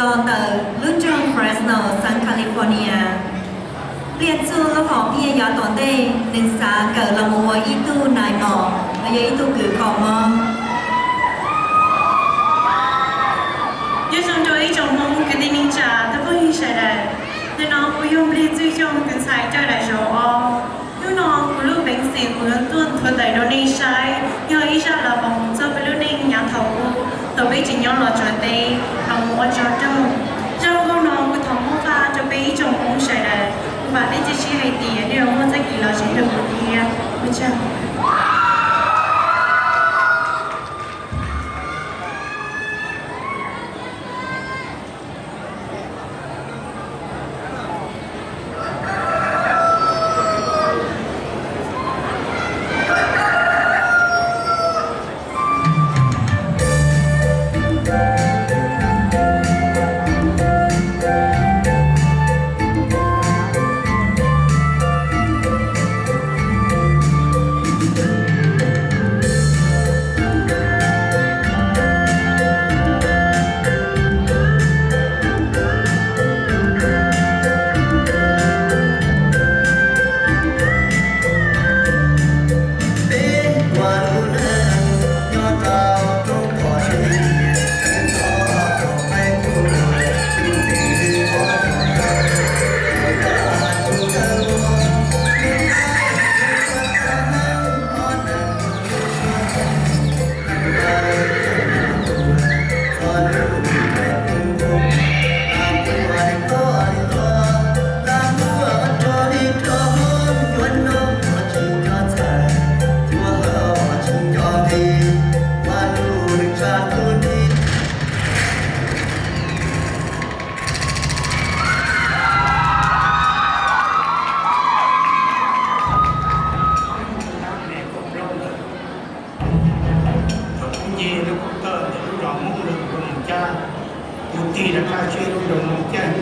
Los ntawm lub nroog Fresno, xeev California. Pliag txuj lub hom phiaj yav tom ntej nws xav kawm los mus ua ib tug nais mos los yog ib tug kws kho mob. Nyob zoo rau ib tsoom Hmoob kwv tij neej tsa, thawj phooj ywg sawv daws. Nim no kuv yog Npliag Txuj Xyooj tus ntxhais coj daim zauv ob. Hnub no kuv lub peev xwm kuv yuav tuaj nthuav tawm rau nej saib yog ib zaj lus foom txog peb lub neej nyob thaum ub, thaum peb tseem nyob los tsuas teb, los mus ua tsov rog. Zaj nkauj no kuv thov muab faj rau peb ib tsoom Hmoob sawv daws. Kuv vam thiab cia siab hais tias nej yuav muaj txoj kev lom zem rau kuv thiab. Ua tsaug. Thaum kuv nce lub kub tawj ntawm lub zos Hmoob Lwm Nroog Moos Caj, kuv tig rov qab saib lub nroog Moos Caj.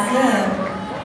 xwb.